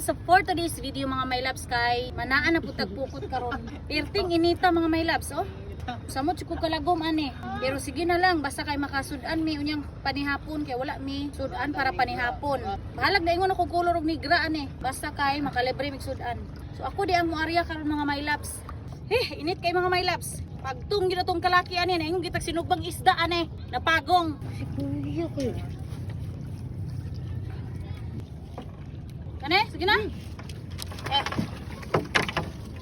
Loves. So for today's video, mga my loves, kay manaan na pud tag pukot karon. Pirting inita, mga my loves, oh. Samot ko kalagom ani. Pero sige na lang, basta kay makasudan mi unyang panihapon kay wala mi sudan para panihapon. Bahalag na ingon ako color og nigra ani. Basta kay makalibre mig sudan. So ako di ang moarya karon, mga my loves. Eh, init kay, mga my loves. Pagtung gyud atong kalaki ani, naingon gitag sinugbang isda ani, napagong. Si Kuya ko. Kane, sige na. Eh.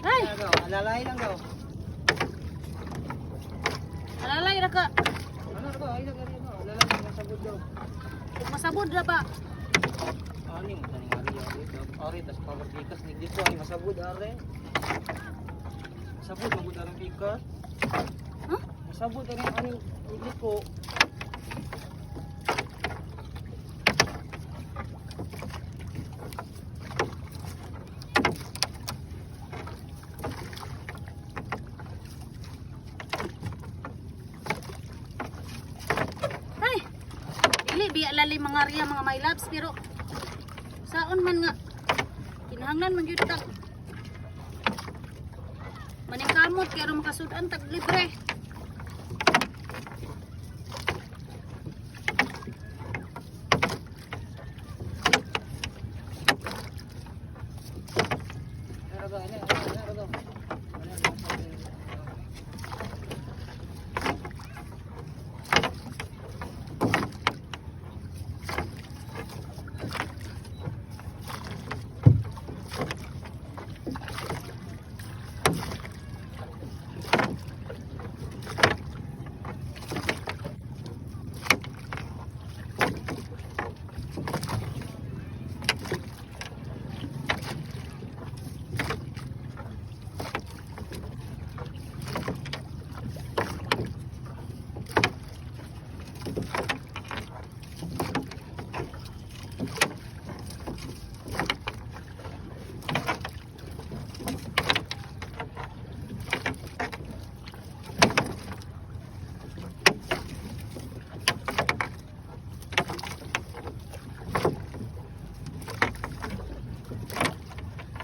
Ay, Alalay lang daw. alalay ra ka. Ano ba? Ay lang ano. Alalay lang masabod daw. Kung masabod ra ba? Ani mo taning ari ari. Ari tas power pikas ni dito ay masabod are. Masabod magud arang pikas. Huh? Masabod ari ani liko. Ay. Dili biya lalim mga riya, mga my loves, pero saon man nga kinahanglan man gyud tag maningkamot kay aron makasudan tag libre. Ano ba? Ano ano ano ano.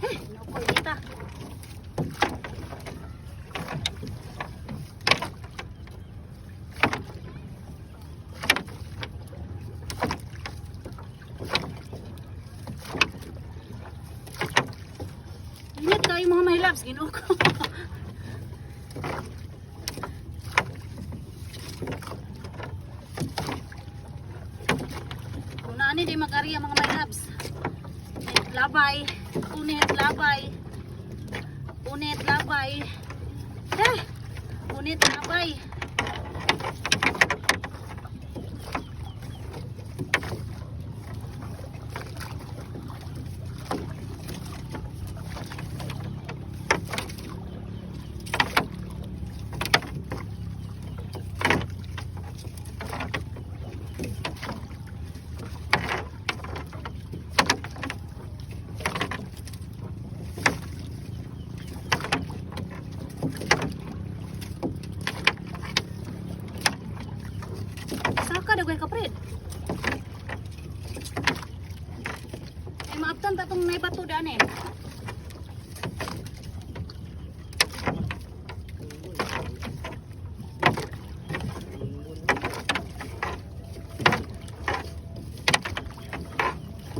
Eh, naku, inita. Init kayo, mga my loves, Ginoo ko. Kung naani di mag-arya, mga my loves. Punit labay, punit labay. Punit labay. Eh, punit labay. Saka dagway kapred. Ay, maabtan ta tong may bato daan eh.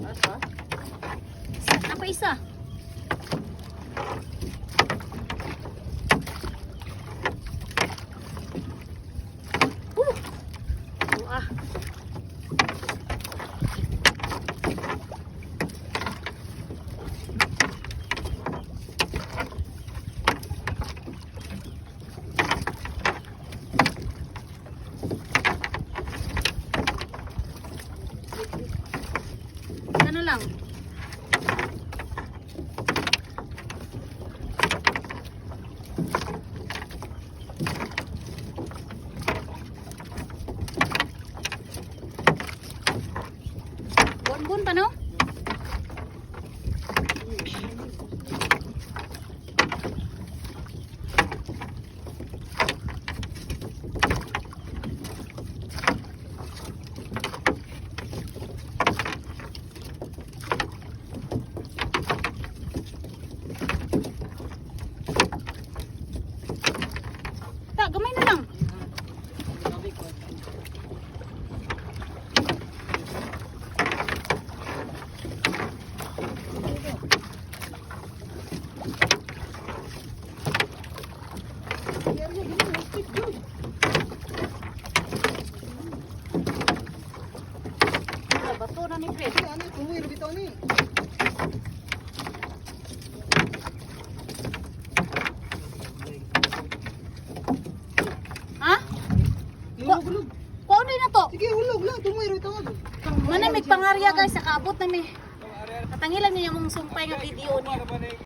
Asa? Napa isa. Oh, ah. Ano lang? Buwan-buwan pa, no? mig pangarya, guys, nakaabot na mi. Katangilan niya mong sumpay nga video niya.